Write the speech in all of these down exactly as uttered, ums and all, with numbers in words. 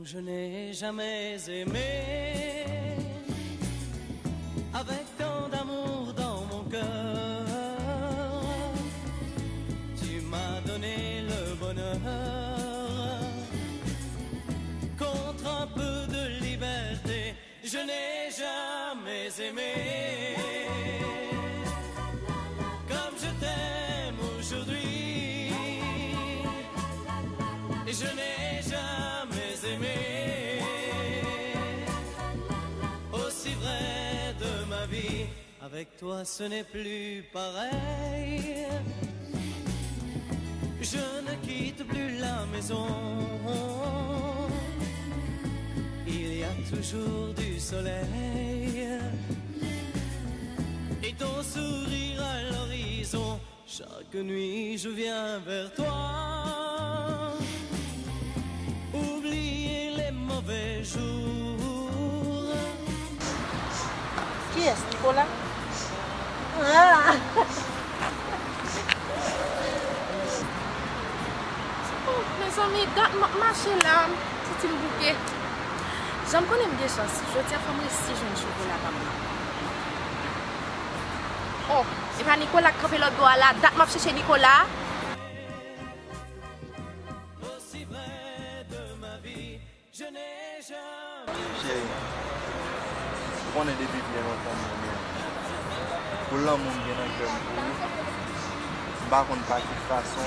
Je n'ai jamais aimé avec tant d'amour dans mon cœur. Tu m'as donné le bonheur contre un peu de liberté. Je n'ai jamais aimé comme je t'aime aujourd'hui. Je n'ai jamais aimé aussi vrai de ma vie. Avec toi, ce n'est plus pareil. Je ne quitte plus la maison. Il y a toujours du soleil et ton sourire à l'horizon. Chaque nuit, je viens vers toi. Oublier les mauvais jours. Kiyès, Nicolas? Ah! Oh, mezanmi, dat m ap mache la, m santi m bouke. Jan m konnen m gen chans, jodi a fò m resi jwenn chokola pa m nan. Oh, e pa Nicolas k kanpe lòt bò a la, dat m ap chèche Nicolas. Cheri, ou konnen depi byen lontan m renmen w. Pou lanmou m gen nan kè m pou ou, m pa konn pa ki fason m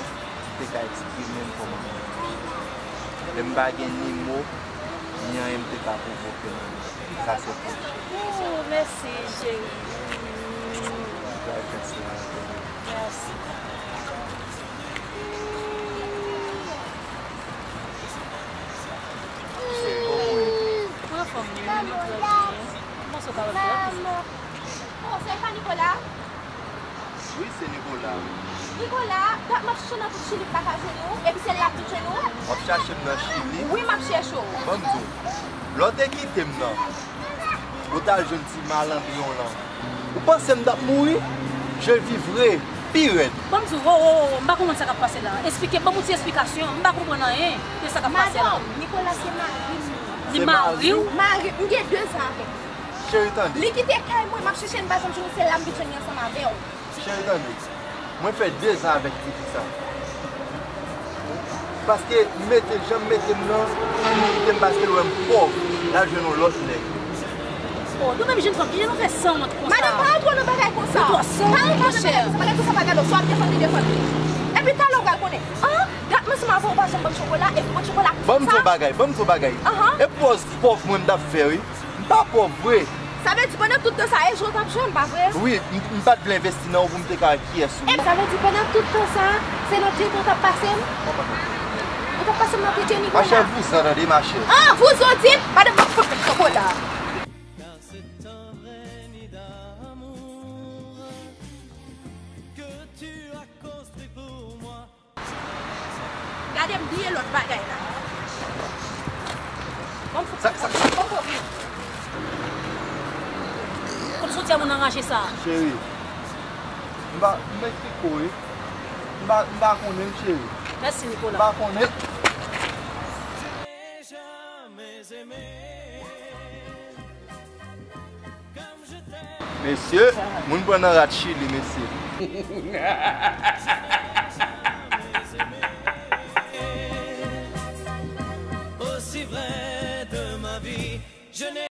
te ka eksprime m kòman m renmen w. Lè m pa gen ni mo, ni anyen m te ka pwovoke nan men w. Sa se pou ou, cheri. Oh, mèsi, cheri. Mèsi. Mwen anfòm wi, mwen trè byen. Kòman w kapab fè? Oh, se pa Nicolas? Wi, se Nicolas, wi. Nicolas, dat m ap chèche w nan tout Chili, m pa ka jwenn ou, epi se la m vin jwenn ou? W ap chache m nan Chili? Wi, m ap chèche w. Ban m di w, lè w te kite m nan, ou t al jwenn ti malandriyon lan. Ou panse m t ap mouri? Je vivrai pi rèd. Ban m di w, wo, wo, wo, m pa konprann sa k ap pase la. Esplike, ban m yon ti esplikasyon. M pa konprann anyen de sa k ap pase la. Madanm, Nicolas se mari m. Li mari w? Mari m, m gen de zan avèk li. Cheri, tande. Li kite kay mwen, m ap chèche l, m pa janm jwenn li, se la m vin jwenn li ansanm avè w. Cheri, tande. Mwen fè de zan avèk tifi sa. Paske m mete, jan m mete m nan, li kite m paske l wè m pòv, l al jwenn yon lòt nèg. Oh, nou menm jèn fanm, kijan nou fè sanwont konsa? Madanm, pa rantre nan bagay konsa. Nou twò sanwont, monchè. Pa rantre nan bagay konsa, bagay konsa, bagay konsa, w ap defann li, defann li. Epi talè w pral konnen. An, dat m ansanm avè w, ou pa janm ban m chokola, epi mwen chokola. Ban m di w bagay, ban m di w bagay. Ahan. E pòz pòv mwen m t ap fè, wi. M pa pòv vre. Sa vle di pandan tout tan sa, e jwe w t ap jwe m, pa vre? Wi, m, m pa t vle envesti nan ou pou m te ka wè kiyès ou ye. E sa vle di pandan tout tan sa, se nan tete w t ap pase m? Ou t ap pase m nan tete Nicolas? Machè, vouzan, tande, machè. Ah, vouzan w di m? Madanm, m ap fout ou chokola. Car c'est un vrai nid d'amour que tu as construit pour moi. Gade m bliye lòt bagay la. Bon, sa, sa, sa. Bon, bon. Kot soti a moun anraje sa? Cheri, m pa, m eksplike w, wi. M pa, m pa konnen, cheri. Mèsi, Nicolas. M pa konnen. Mesye, moun pran nan rat Chili, mesye.